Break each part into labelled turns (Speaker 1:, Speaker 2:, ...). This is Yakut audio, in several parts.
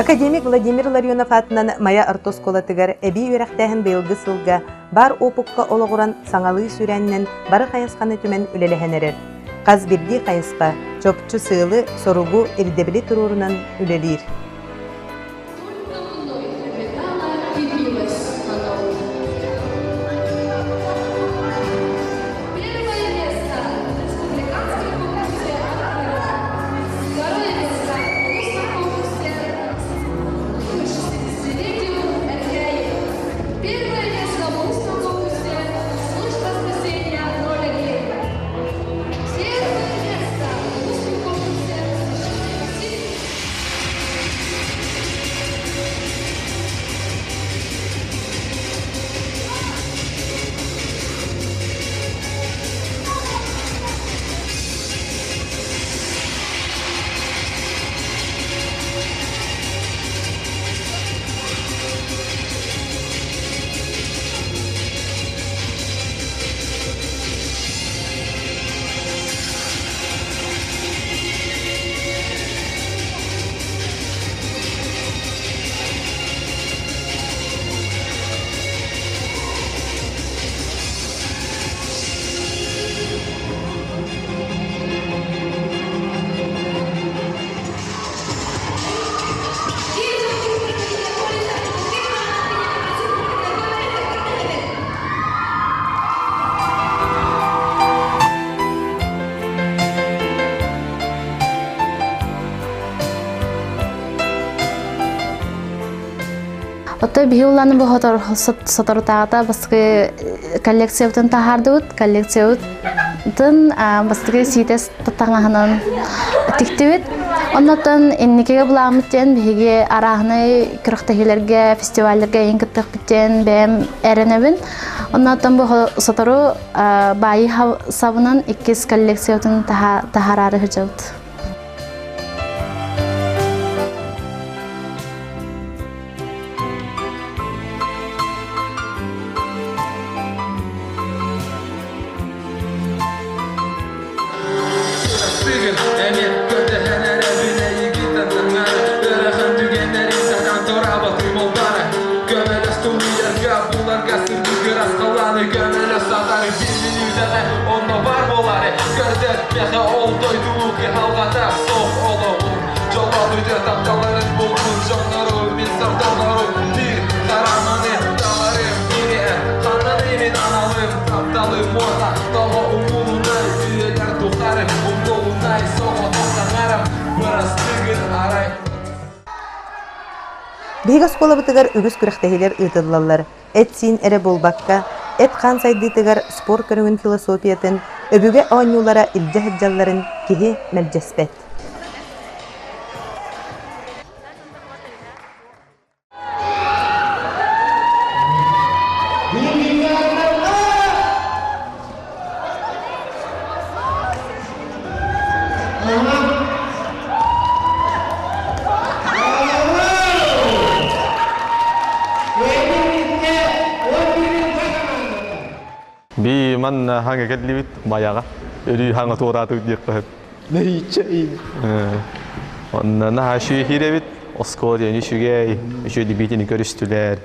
Speaker 1: Академик Владимир Ларионов аатынан Майа орто оскуолатыгар эбии үөрэхтээһин быйылгы сылга баар уопукка олоҕуран саҥалыы сүүрээнинэн бары хайысханы түмэн үлэлэһэн эрэр. Хас биирдии хайысха чопчу сыалы, соругу, ирдэбили туруорунан үлэлиир.
Speaker 2: Оттон биһи улааны бу соторутааҕыта бастакы коллекциябытын таһаардыбыт. Коллекциябытын бастакы сиитэс таҥаһынан тиктибит. Оннотон инникигэ былааммыт диэн биһиги арааһынай күрэхтэһиилэргэ, фестивалларга эйин кыттыахпыт диэн бэйэм эрэнэбин. Оннотон бу сотору баайыы сабынан иккис коллекциябытын таһаараары сылдьабыт.
Speaker 1: Биһиги оскуолабытыгар үгүс күрэхтэһиилэр ыытыллаллар. Эт-сиин эрэ буолбакка, эт-хаан сайдыытыгар спорт көрүҥүн философиятын, өбүгэ оонньуулара илдьэ сылдьалларын киһи мэлдьэспэт.
Speaker 3: Би манна хаҥа кэллибит майаҕа өрүү хаҥа туораатык диэххэ сөп.
Speaker 4: Нэһииччэ
Speaker 3: Онно наһаа үчүгэй эбит. Оскуола диэн үчүгэй, үчүгэй дебитини көрүстүлэр.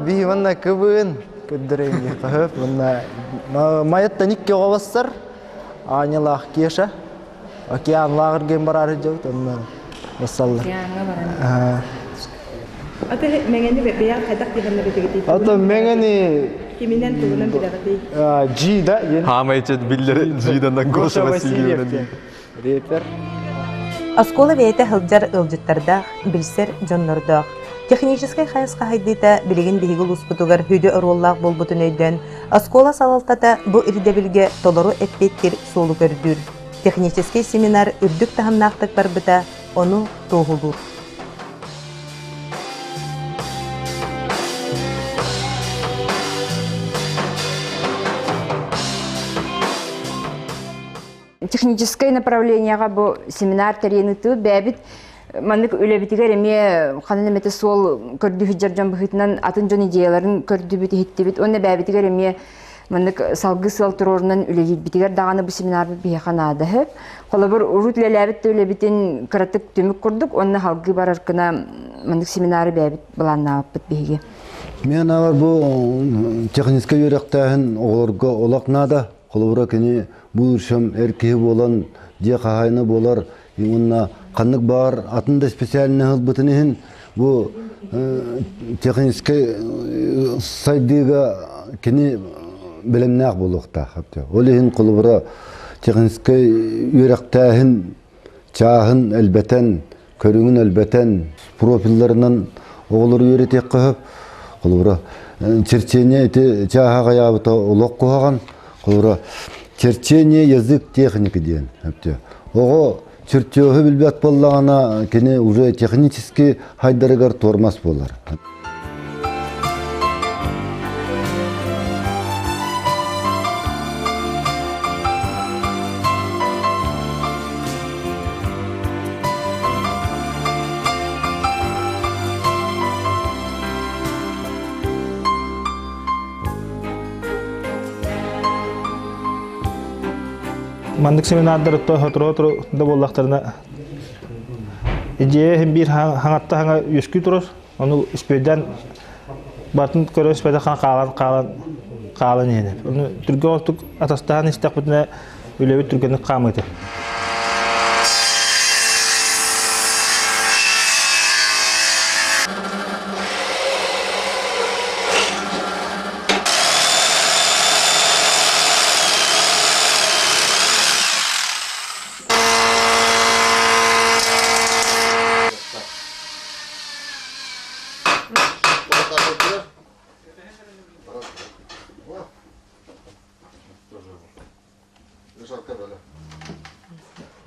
Speaker 4: Би манна кыбын көрдөрөйүн диэххэ сөп. Манна майаттан икки оҕо бассар. Аанньалаах Кеша. Океан лааҕыргын бараары дьабыт онно бассаллар.
Speaker 5: Океаҥҥа баран.
Speaker 1: Аты мэҥэни бэйэҕ хайдах диһэннэритигитий?
Speaker 4: Ото мэҥэни
Speaker 1: Киминэн тугунан билэҕитий?
Speaker 4: G да диэн.
Speaker 3: Хаамай биллэр G-дан Гоша Васильевна диэн.
Speaker 4: Репер.
Speaker 1: Оскуола бэйэтэ сылдьар ыалдьыттардаах, билсэр дьоннордоох. Техническэй хайысха хайдыыта билигин биһиги улууспутугар сүдү оруоллаах буолбутун өйдөөн, оскуола салалтата бу ирдэбилгэ толору эппиэттиир суолу көрдүүр. Техническэй семинар үрдүк таһымнаахтык барбыта ону туоһулуур.
Speaker 5: Техническэй направлениеҕа бу семинар тэрийэн ыытыбыт бэйэбит маннык үлэбитигэр эмиэ ханан эмэтэ суол көрдүү сылдьар дьон быһыытынан атын дьон идеяларын көрдүбүт, иһиттибит уонна бэйэбитигэр эмиэ Маннык салгыы сыал туруорунан үлэлиирбитигэр даҕаны бу семинарбыт биһиэхэ наада сөп. Холобур, урут үлэлээбит да үлэбитин кыратык түмүк курдук уонна салгыы барар гына маннык семинары бэйэбит былааннаабыппыт биһиги.
Speaker 6: Мен аҕар бу техническэй үөрэхтээһин оҕолорго олох наада. Холобура кини бу үрсөм эр киһи буолан дьиэ хаһаайына буолар уонна ханнык баар атын да специальный ылбытын иһин бу техническэй сайдыыга кини бэлэмнээх буолуохтаах. Ол иһин холобура техническэй үөрэхтээһин чааһын элбэтэн, көрүҥүн элбэтэн, профилларынан оҕолору үөрэтиэххэ сөп. Холобура, черчение ити чааһа аҕыйаабыта олох куһаҕан. Холобура, черчение язык техники диэн. Оҕо чертеһы билбэт буоллаҕына, кини уже технически хайдарыгар туормас буолар.
Speaker 7: Маннык семинардар сотору-сотору да буоллахтарына идея биир хаҥатта хаҥа үөскүү турар. Ону испэйдээн батын көрө испэтэх хаалан хаалан хаалан иһэн. Ону түргэн ортук атастаһан истэхпитинэ үлэбит түргэнник хаамыыта.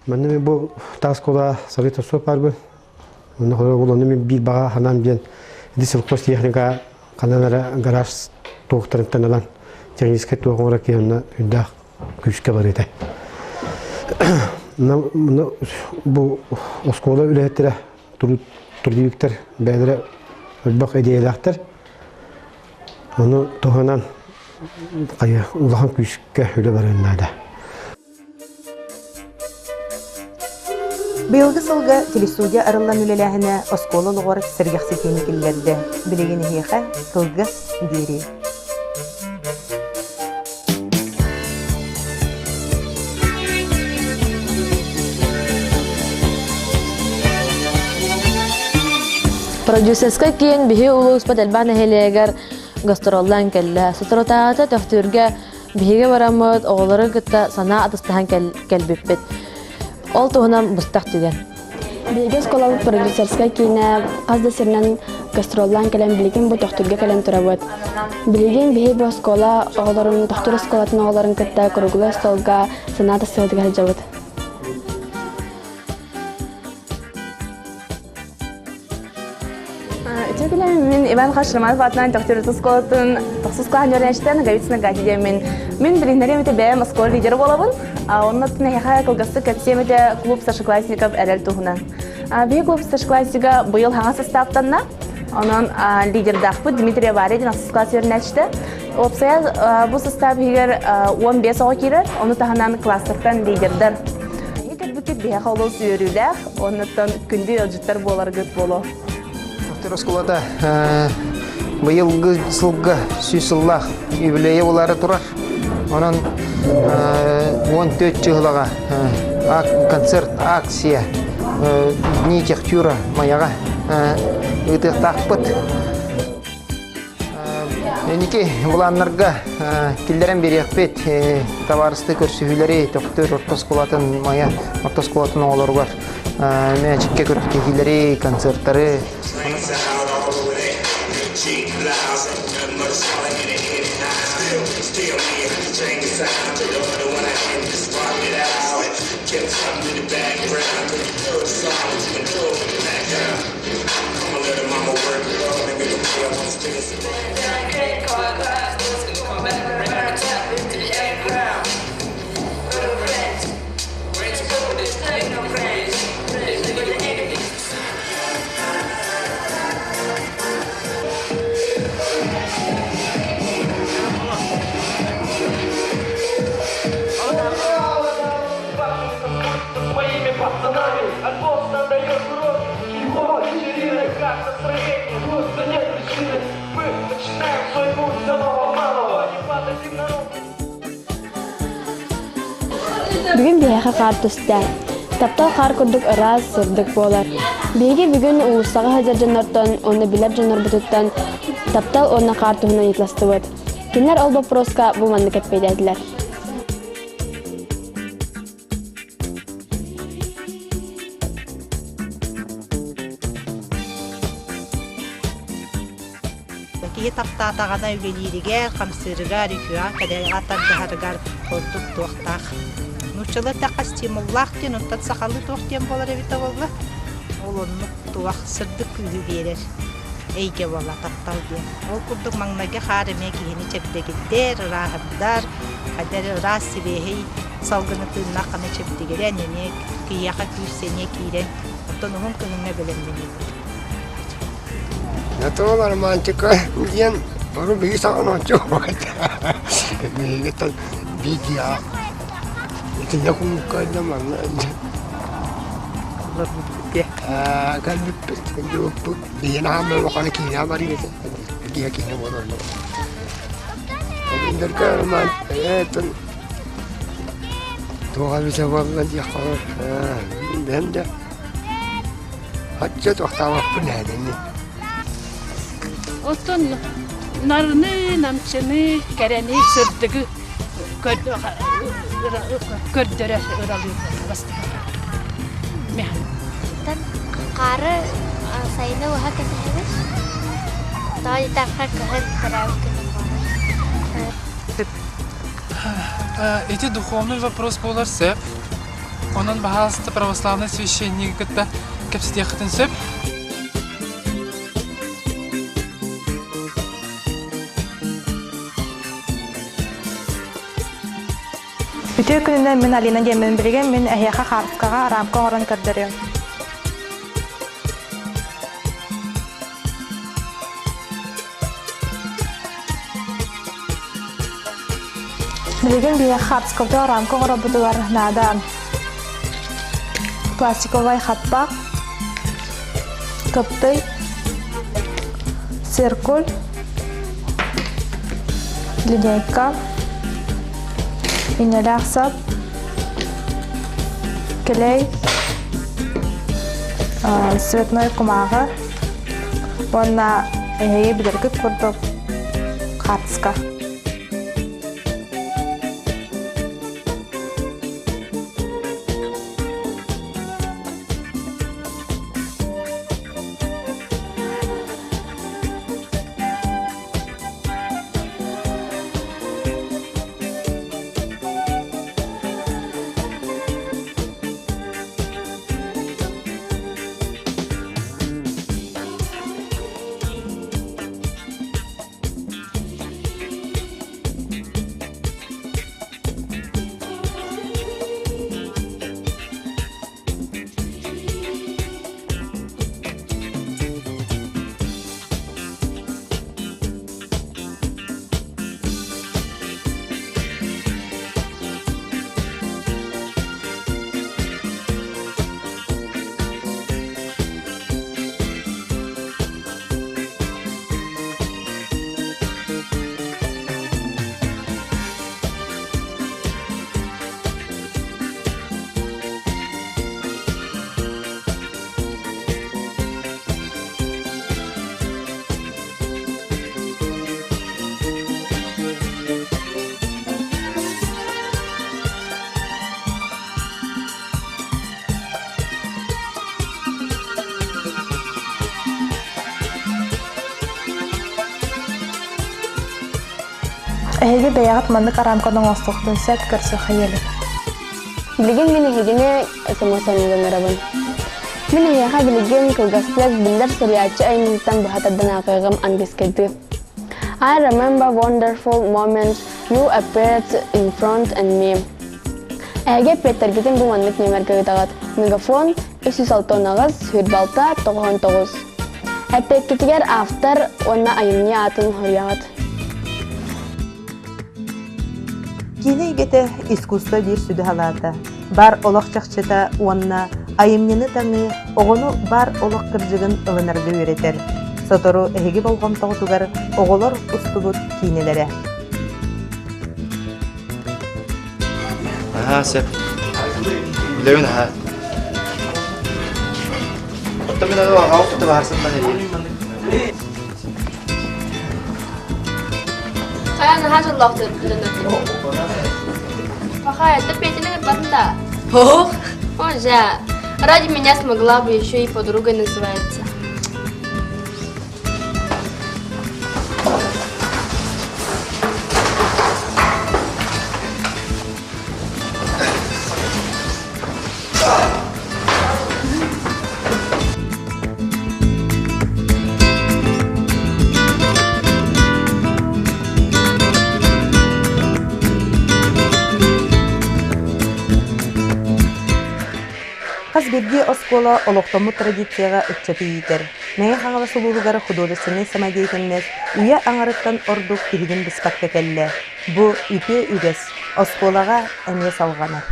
Speaker 8: Манна мен бу таас кула Совет Осоп барбын. Онно ол мен биир баҕа ханаам диэн ити техника ханан эрэ гараж туохтарыттан ылан техническэй туох оҥоро киһи онно үрдээх күүскэ барыыта. Бу оскуола үлэһиттэрэ трудовиктар бэйэлэрэ элбэх идиэйэлээхтэр. Ону туһанан улахан күүскэ үлэ барыан наада.
Speaker 1: Быйылгы сылга телестудия арыллан үлэлээһинэ оскуола олоҕор сэргэхситиини киллэрдэ. Билигин эһиэхэ кылгас биэрии.
Speaker 9: Продюсерскай киин биһи улууспут элбэх нэһилиэгэр гастроллаан кэллэ. Соторутааҕыта Төхтүргэ биһиги бараммыт оҕолору кытта санаа атастаһан кэлбиппит. Ол туһунан быстах түгэн.
Speaker 10: Биһиги оскуолабыт продюсерскай киинэ хас да сиринэн гастроллаан кэлэн билигин бу Төхтүргэ кэлэн турабыт. Билигин биһи бу оскуола оҕолорун, Төхтүр оскуолатын оҕолорун кытта круглый остуолга санаа тастыытыгар сылдьабыт.
Speaker 11: Үтүө күнү мин Иван Хашраманов аатынан Төхтүр оскуолатын тохсус кылааһын үөрэнээччитэ Ноговицына Гати диэммин. Мин билиннэриэм этэ бэйэм оскуола лидера буолабын. Онно эһиэхэ кылгастык кэпсиэм этэ клуб старшеклассников эрэл туһунан. Биһи клуб старшеклассника быйыл хаҥас састааптанна. Онон лидердаахпыт Дмитрий Авария диэн ахсыс класс үөрэнээччитэ. Уопсайа бу састаап иһигэр 15 оҕо киирэр, ону таһынан класстартан лидердэр. Кэлбиккит биһиэхэ олус үөрүүлээх, оннуттан күндү ыалдьыттар буоларгыт буолуо.
Speaker 12: Төхтүр оскуолата быйылгы сылга сүүс сыллаах юбилейа буолаары турар. Онон 14 чыһылаҕа концерт, акция Дни Техтюра Майаҕа ыытыахтаахпыт. Инники былааннарга киллэрэн биэриэхпит табаарыстыы көрсүһүүлэри Төхтүр орто оскуолатын Майа орто оскуолатын оҕолоругар мээчиккэ күрэхтэһиилэри, концертары.
Speaker 10: Бүгүн биһиэхэ хаар түстэ. Таптал хаар курдук ыраас, сырдык буолар. Биһиги бүгүн уулуссаҕа сылдьар дьоннортон уонна билэр дьоннорбутуттан таптал уонна хаар туһунан ыйыталастыбыт. Кинилэр ол боппуруоска бу маннык эппиэтээтилэр.
Speaker 13: Киһи таптаатаҕына үлэлииригэр, хамсыырыгар, үтүөҕэ кэрэҕэ тардыһарыгар ордук туохтаах. Нууччалыы эттэххэ стимуллаах диэн, онтон сахалыы туох диэн буолар эбитэ буолла. Ол оннук туох сырдык күүһү биэрэр эйгэ буолла таптал диэн. Ол курдук маҥнайгы хаар эмиэ киһини чэбдигирдэр, ырааһырдар, хайда эрэ ыраас сибиэһэй салгыны тыыннаххына чэбдигирэн эмиэ киһиэхэ күүс-сэниэ киирэн, оттон уһун кыһыҥҥа бэлэмнэниибит.
Speaker 14: Натуал романтика диэн бары биһиги саҕана оччо Биһигиттэн биитиэҕэ итиннэ кулуукка да манна кэлбиппит кэлбиппит биһиэнэ хааммай улахан киинэ барыы этэ киһи киинэ буолар Индерге роман туох эбитэ буолла диэххэ бэйэм да Оччо тохтообоппун ээдини.
Speaker 15: Оттон нарыны, намчыны, кэрэни, сырдыгы көрдөрөр ыралыыр бастакы.
Speaker 16: Хаары сайыны уһа кэтэһэбит. Тоҕо диэтэххэ кыһын төрөөбүт күнүм буолар.
Speaker 17: Ити духовный вопрос буолар сөп. Онон баһаалыста православнай священниги кытта кэпсэтиэххитин сөп.
Speaker 11: Үтүө күнүнэн мин Алина диэммин билигин мин эһиэхэ хаартыскаҕа рамка оҥорон көрдөрүөм. Билигин биһиэхэ хаартыскабытыгар рамка оҥорорбутугар наада пластиковай хаппах, кыптый, циркуль, линейка, иннэлээх сап, клей, цветной кумааҕы уонна эһиги билэргит курдук хаартыска. Эһиги бэйэҕит маннык арамканы оҥостуохтун сөп көрсүөххэ диэри.
Speaker 10: Билигин мин эһигини смс оҥорабын. Мин эһиэхэ билигин кылгастык биллэр суруйааччы айымньытыттан быһа тардан ааҕыаҕым английскайдыы. I remember wonderful moment you appeared in front and me. Эһиги эппиэттэргитин бу маннык нүөмэргэ ыытаҕыт. Мегафон 368 106 99. Эппиэккитигэр автор уонна айымньы аатын хоруйаҕыт.
Speaker 1: Киинэ эйгэтэ искусство биир сүдү халаата. Бар олох чахчыта уонна айымньыны таҥыы оҕону бар олох кырдьыгын ылынарга үөрэтэр. Сотору эһиги болҕомтоҕутугар оҕолор устубут киинэлэрэ.
Speaker 18: Аһаа, сөп.
Speaker 4: Билэбин аха. Оттон мин аны аҕа кытта баарсан бан эрийэ.
Speaker 9: Хайа наһаа дьоллоох Плохая, ты Петя батын да.
Speaker 18: Ох!
Speaker 9: О, жа. Ради меня смогла бы еще и подругой называется.
Speaker 1: Хас биирдии оскуола олохтоммут традицияҕа ыччаты иитэр. Мэҥэ Хаҥалас улууһугар художественнай самодеятельность үйэ аҥарыттан ордук тиһигин быспакка кэллэ. Бу үтүө үгэс оскуолаҕа эмиэ салҕанар.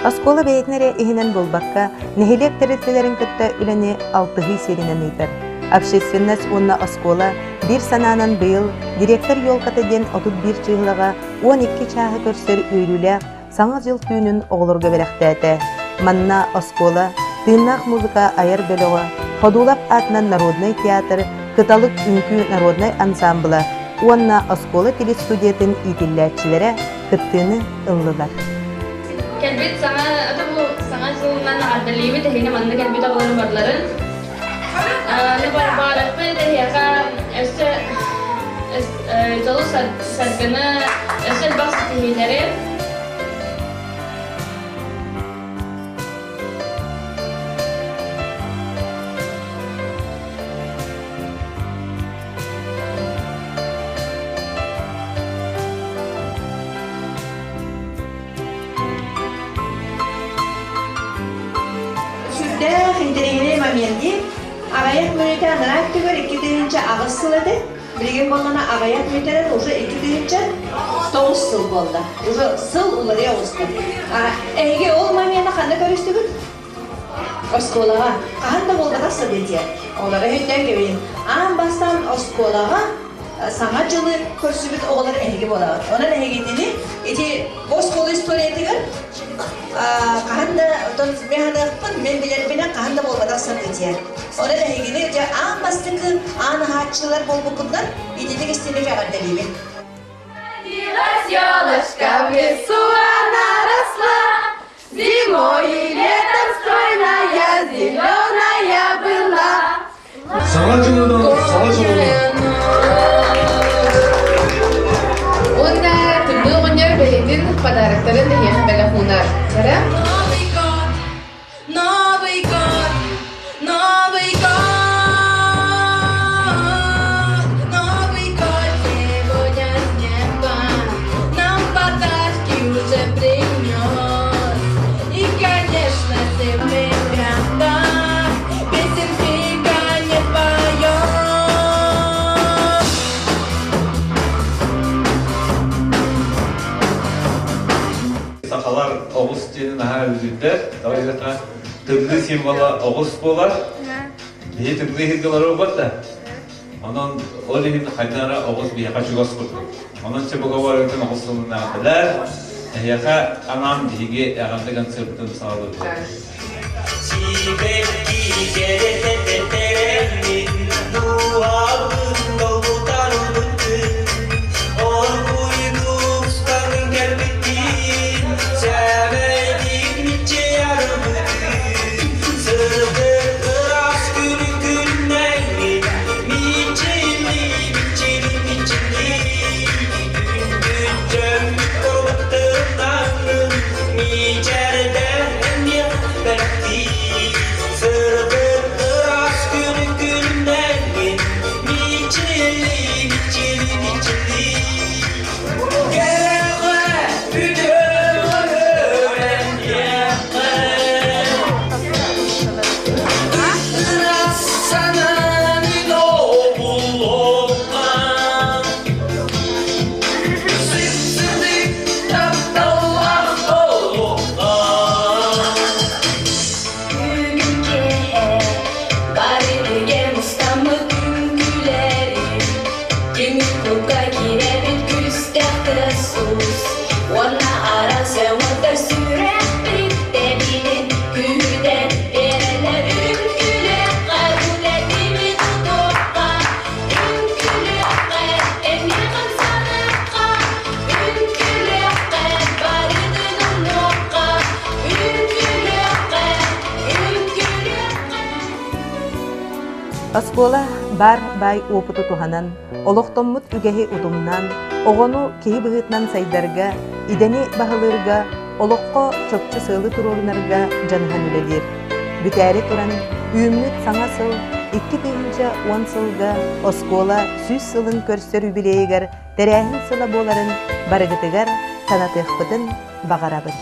Speaker 1: Оскуола бэйэтин эрэ иһинэн буолбакка, нэһилиэк тэрилтэлэрин кытта үлэни алтыһыы сиэринэн ыытар. Общественность уонна оскуола биир санаанан быйыл «Директор елката» диэн 31 чыыһылаҕа 12 чааһы көрсөр үөрүүлээх Саҥа дьыл түүнүн оҕолорго бэлэхтээтэ. Манна оскуола, тыыннаах музыка айар бөлөҕө, Ходулап аатынан народнай театр, Кыталык үҥкүү народнай ансаамбыла уонна оскуола телестудиятын иитиллээччилэрэ кыттыыны ыллылар.
Speaker 18: Кэлбит саҥа ата бу саҥа дьылынан эҕэрдэлиибит эһигини манна кэлбит оҕолору барыларын. Аны баараппыт эһиэхэ өссө дьолу саргыны, өссө элбэх ситиһиилэри.
Speaker 19: Сүрдээх интэриэһинэй момент дии. Аҕыйах мүнүүтэ анараа өттүгэр 2008 сыл этэ. Билигин буоллаҕына аҕыйах мүнүүтэнэн уже 2009 сыл буолла. Уже сыл уларыйа оҕуста. Эһиги ол момены ханна көрүстүгүт? Оскуолаҕа. Хаһан да буолбатах событие. Олору өйдөөн кэбиһин. Аан бастаан оскуолаҕа саҥа дьылы көрсүбүт оҕолор эһиги буолаҕыт. Онон эһигитини ити оскуола историятыгар хаһан да отон мен ханыахпын, мен билэрбинэн хаһан да буолбатах событие. Онон эһигини дьэ аан бастакы аан аһааччылар буолбуккутунан итинник истиник эҕэрдэлиибин.
Speaker 18: Родилась елочка в лесу, она росла, Зимой и летом стройная, зеленая была.
Speaker 20: Саҥа дьылынан, саҥа дьылынан!
Speaker 21: Уонна тымныы оҕонньор бэйэтин подароктарын эһиэхэ бэлэх уунар. Кэрэ?
Speaker 18: Новый год, Новый год, Новый год, Новый год сегодня с неба нам подарки уже принес. И, конечно, мы прям так песенки не поем.
Speaker 22: Сахалар оҕус диэни наһаа үлүйдэр. Давай
Speaker 2: Тымныы символа оҕус буолар. Биһи тымныы иһиргэлэр олбат да. Онон ол иһин хайдах эрэ оҕус биһиэхэ чугас курдук. Онон чебуговарыытын оҕус сылыннаахтылар. Эһиэхэ анаан биһиги эҕэрдэ концертын саҕалыыбыт.
Speaker 22: Сибэкки кэрэтэ-тэтэрэммин, дууһабын долгутарбытын, оргууйдук кэлбитин, сэмэйдик мичийэрбитин, сырдык ыраас күнү күннэҥҥин, мичили, мичили, мичили, күндү дьон мичээрдэн эмиэ бэлэхтии, сырдык ыраас күнү күннэҥҥин, мичили, мичили, мичили. Кэрэҕэ үтүөҕэ үөрэнниэххэ, ыраас санааны тобулуохха. Сып-сырдык тапталлаах буолуохха.
Speaker 18: Бүгүн киэһэ бары бигэ мустаммыт үҥкүүлэри Түмүк курга киирэбит күстээх тыас-уус Уонна араас өҥөтөр сүрэхпит тэбиитин күүтэн биэрэллэр Үҥкүүлүөххэ, үлэтибит тутуохха Үҥкүүлүөххэ, эмиэ хамсаныахха Үҥкүүлүөххэ, барытын умнуохха Үҥкүүлүөххэ, үҥкүүлүөххэ
Speaker 1: Оскуола баар баай уопуту туһанан, олохтоммут үгэһи утумнаан, оҕону киһи быһыытынан сайдарга, идэни баһылыырга, олоххо чопчу сыалы туруорунарга дьаныһан үлэлиир. Бүтээри туран, үүммүт саҥа сыл 2010 сылга оскуола 100 сылын көрсөр юбилейыгар тэрээһин сыла буоларын барыгытыгар санатыахпытын баҕарабыт.